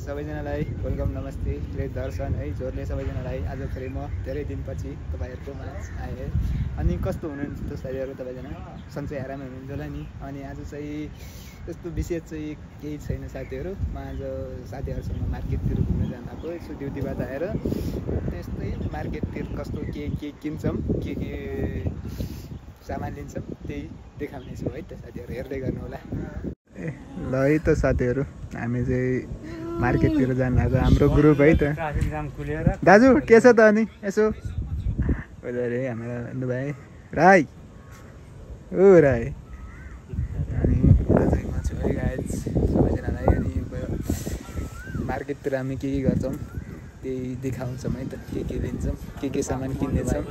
सबैजनालाई वेलकम नमस्ते प्रेज दर्शन है जोरले सबैजनालाई आज फेरि म धेरै दिनपछि तपाईँहरूको माझ आएँ। अनि कस्तो हुनुहुन्छ त साथीहरू सबैजना सन्चै आरामै हुनुहुन्छ होला नि। अनि आज चाहिँ त्यस्तो विशेष चाहिँ केही छैन साथीहरू। म आज साथीहरूसँग मार्केटतिर घुम्न जान आएको छु ड्युटीबाट आएर। त्यस्तै मार्केटतिर कस्तो के किन्छौँ के सामान लिन्छौँ त्यही देखाउने छु है त साथीहरू, हेर्दै गर्नु होला। ल है त साथीहरू, हामी चाहिँ मार्केटतिर जानु लाग्यो हाम्रो ग्रुप है त। दाजु के छ त अनि यसो अरे हाम्रो बन्धु भाइ राई ओ राई। अनि चाहिँ म छु है गाइज सबैजनालाई। अनि मार्केटतिर हामी के गर्छौँ त्यही देखाउँछौँ है त, के लिन्छौँ के सामान किन्नेछौँ।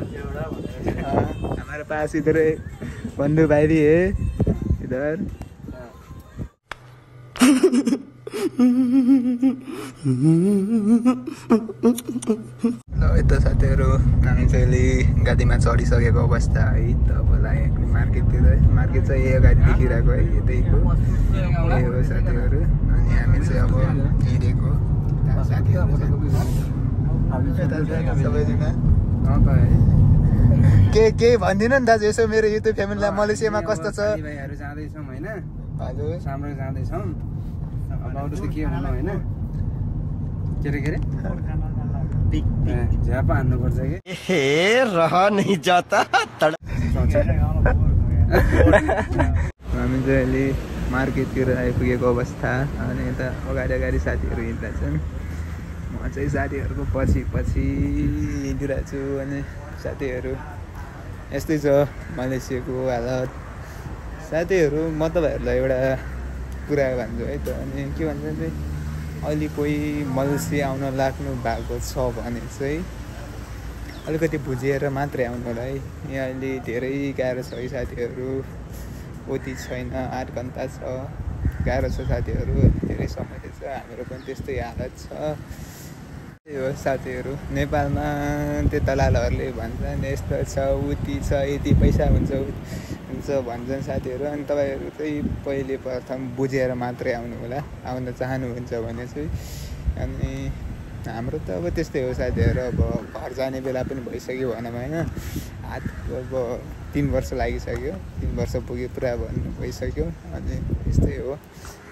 हमारे पास इधर बन्धु भाइ भी है इधर। ल यता साथीहरू हामी चाहिँ अहिले गाडीमा चढिसकेको अवस्था है। तपाईँलाई मार्केट चाहिँ यही अगाडि देखिरहेको है, यतैको यही हो साथीहरू। अनि हामी चाहिँ अब हिँडेको साथीहरू सबैजना के भनिदिनु नि दाजु यसो मेरो युट्युब फ्यामिलीलाई मलेसियामा कस्तो छ भाइहरू जाँदैछौँ होइन हजुर, साम्रो जाँदैछौँ अब त के हुनु होइन के अरे झ्यापा हान्नुपर्छ कि हे रह नहीं जाता। हामी चाहिँ अहिले मार्केटतिर आइपुगेको अवस्था। अनि यता अगाडि साथीहरू हिँड्दा छन्, म चाहिँ साथीहरूको पछि हिँडिरहेको छु। अनि साथीहरू यस्तै छ मलेसियाको हालत। साथीहरू म तपाईँहरूलाई एउटा कुरा भन्छु है त। अनि के भन्छ चाहिँ अहिले कोही मलेसिया आउन लाग्नु भएको छ भने चाहिँ अलिकति बुझेर मात्रै आउनु होला है। यहाँ अहिले धेरै गाह्रो छ है साथीहरू, ओती छैन, 8 घन्टा छ, गाह्रो छ साथीहरू, धेरै समस्या छ। हाम्रो पनि त्यस्तै हालत छ। त्यही हो साथीहरू, नेपालमा त्यो दलालहरूले भन्छन् यस्तो छ उति छ यति पैसा हुन्छ भन्छन् साथीहरू। अनि तपाईँहरू चाहिँ पहिले प्रथम बुझेर मात्रै आउनु होला आउन चाहनुहुन्छ भने चाहिँ। अनि हाम्रो त अब त्यस्तै हो साथीहरू, अब घर जाने बेला पनि भइसक्यो भनौँ होइन। अब 3 वर्ष लागिसक्यो, 3 वर्ष पुग्यो पुरा भन्नु भइसक्यो। अनि यस्तै हो।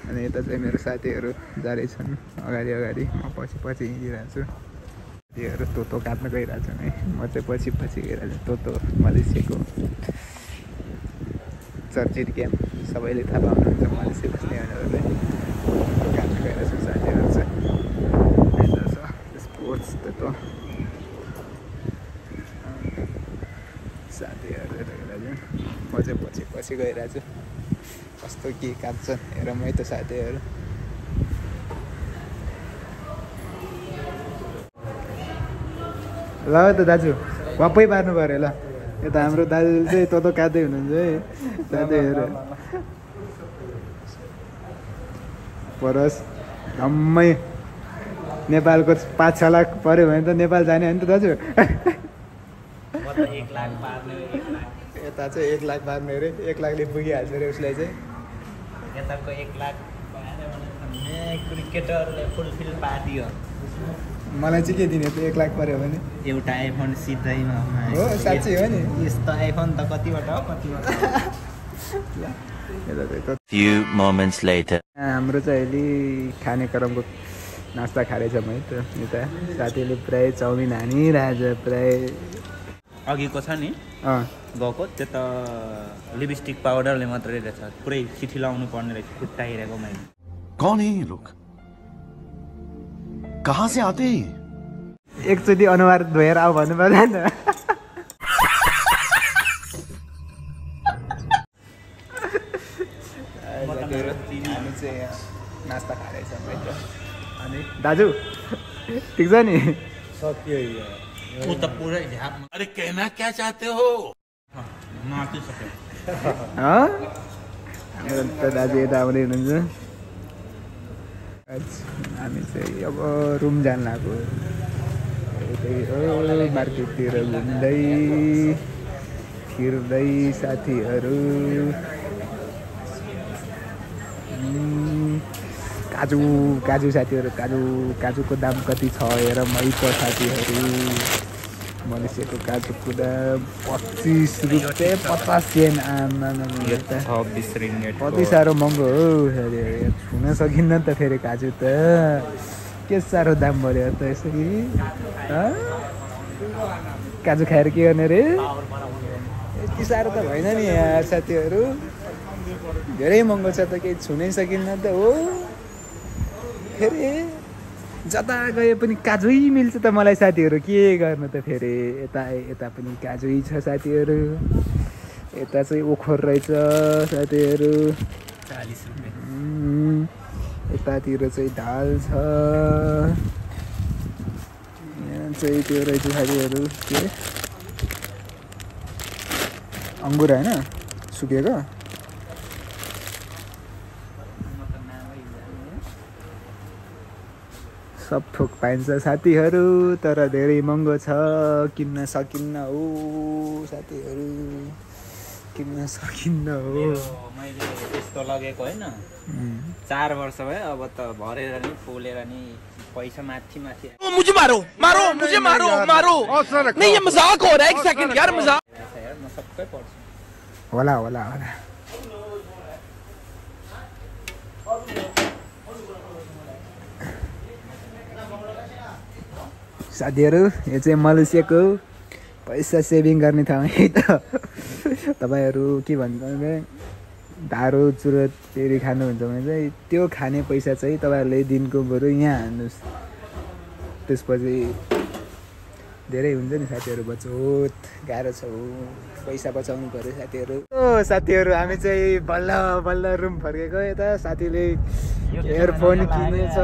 अनि यता चाहिँ मेरो साथीहरू जाँदैछन् अगाडि, म पछि हिँडिरहेको छु। साथीहरू तोतो काट्न गइरहेको छन् है, म चाहिँ पछि गइरहेको छु। तोतो मलेसियाको चर्चित गेम, सबैले थाहा पाउनुहुन्छ मलेसिया बस्ने भनेर काट्न गइरहेको छु साथीहरू चाहिँ। यता छ स्पोर्ट्स तोतो साथीहरू यता गइरहेको छु, म चाहिँ पछि गइरहेको छु। कस्तो के काट्छन् हेरौँ है त साथीहरू। ल त दाजु वापै पार्नु पऱ्यो ल। यता हाम्रो दाजुले चाहिँ तँ काट्दै हुनुहुन्छ है साथीहरू। परोस् धम्मै नेपालको 5-6 लाख पऱ्यो भने त नेपाल जाने हो नि त दाजु। यता चाहिँ 1 लाख पार्ने अरे, 1 लाखले पुगिहाल्छ अरे उसलाई चाहिँ। यताको 1 लाख क्रिकेटरले फुलफिल पारिदियो। मलाई चाहिँ के दिने त 1 लाख पऱ्यो भने? एउटा आइफोन सिधैमा हो, साँच्चै हो नि। यस्तो आइफोन त कतिवटा हो कतिवटा। Few moments later. हाम्रो चाहिँ अहिले खाने क्रमको नास्ता खाँदैछौँ है त। यता साथीले प्रायः चाउमिन हानिरहेछ प्रायः। अघिको छ नि गएको त्यो त लिपस्टिक पाउडरले मात्रै रहेछ, पुरै चिठी लाउनु पर्ने रहेछ खुट्टाइरहेको मैले। कौन है ये लोग, कहाँ से आते हैं? एकचोटि अनुहार धोएर आऊ भन्नु पर्दैन नि। हामी चाहिँ यहाँ नास्ता खाँदैछौँ है त। अनि दाजु ठिक छ नि? सक्यो ऊ त पुरै झ्याप। अरे कहना क्या चाहते हो? मातिसक्यो। हाम्रो त दाजु यता आउँदै हुनुहुन्छ। हामी चाहिँ अब रुम जान लाग्यो। मार्केटतिर घुम्दै फिर्दै साथीहरू काजु साथीहरू काजुको दाम कति छ हेर मै त साथीहरू मलेसियाको काजुको दाम 25 रुपियाँ 50 सेन्ट आमा 26 रिङ्गेट कति साह्रो महँगो हो साथीहरू छुन सकिन्न त फेरि काजु त के साह्रो दाम बढ्यो त यसरी काजु खाएर के गर्ने रे यति साह्रो त भएन नि यार साथीहरू धेरै महँगो छ त केही छुनै सकिन्न त हो फेरि जता गए पनि काजुै मिल्छ त मलाई साथीहरू के गर्नु त फेरि यता पनि काजुै छ साथीहरू यता चाहिँ ओखर रहेछ साथीहरू 40 रुपियाँ यतातिर चाहिँ दाल छ यहाँ चाहिँ त्यो रहेछ साथीहरू के अङ्गुर होइन सुकेको सब थोक पाइन्छ साथीहरू तर धेरै महँगो छ किन्न सकिन्न हो साथीहरू किन्न सकिन्न हो मैले यस्तो लगेको होइन 4 वर्ष भयो अब त भरेर नि पोलेर नि पैसा माथि मुझे मारो मुझे मारो नहीं ये मजाक हो रहा है 1 सेकंड यार मजाक म सबै पढ्छु होला साथीहरू यो चाहिँ मलेसियाको पैसा सेभिङ गर्ने ठाउँ है त तपाईँहरू के भन्छ भने ढाडो चुरोट फेरि खानुहुन्छ भने चाहिँ त्यो खाने पैसा चाहिँ तपाईँहरूले दिनको बरु यहाँ हाल्नुहोस् त्यसपछि धेरै हुन्छ नि साथीहरू बचोट गाह्रो छ पैसा बचाउनु पऱ्यो साथीहरू साथीहरू हामी चाहिँ बल्ल रुम फर्केको यता साथीले इयरफोन किनेछ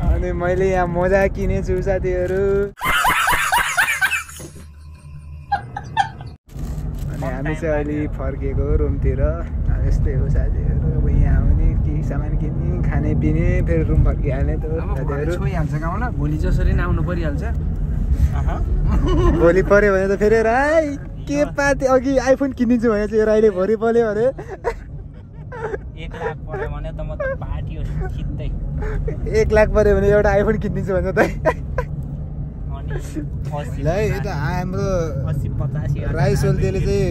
अनि मैले यहाँ मोजा किनेछु साथीहरू अनि हामी चाहिँ अहिले फर्केको रुमतिर यस्तै हो साथीहरू अब यहाँ आउने केही सामान किन्ने खाने पिने फेरि रुम फर्किहाल्ने त साथीहरू छोइहाल्छ गाउँला भोलि जसरी नै आउनु परिहाल्छ भोलि पऱ्यो भने त फेरि राई के पाते अघि आइफोन किनिदिन्छु भने चाहिँ राईले भोलि पल्यो अरे 1 लाख पर्यो भने त म त पार्टी हो खिच्दै 1 लाख पऱ्यो भने एउटा आइफोन किनिदिन्छु भने त अनि 80 ल यता हाम्रो 80-85 राई सोल्देले चाहिँ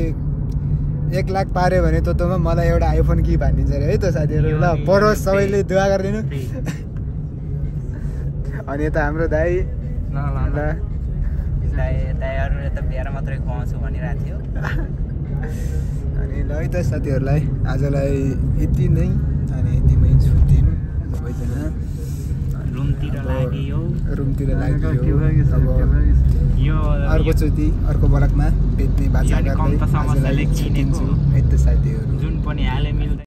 1 लाख पार्यो भने त मलाई एउटा आइफोन कि भनिदिन्छ अरे है त साथीहरू ल परोस् सबैले दुआ गरिदिनु अनि यता हाम्रो दाई ल दाइहरू त बिहार मात्रै खुवाउँछु भनिरहेको थियो अनि ल है त साथीहरूलाई आजलाई यति नै अनि यतिमै छुट्टिनु सबैजना रुमतिर लाग्यो यो अर्कोचोटि अर्को ब्लगमा बेच्ने बाचा गर्दै कम त समस्याले किनेको है त साथीहरू जुन पनि हाले मिल्दैन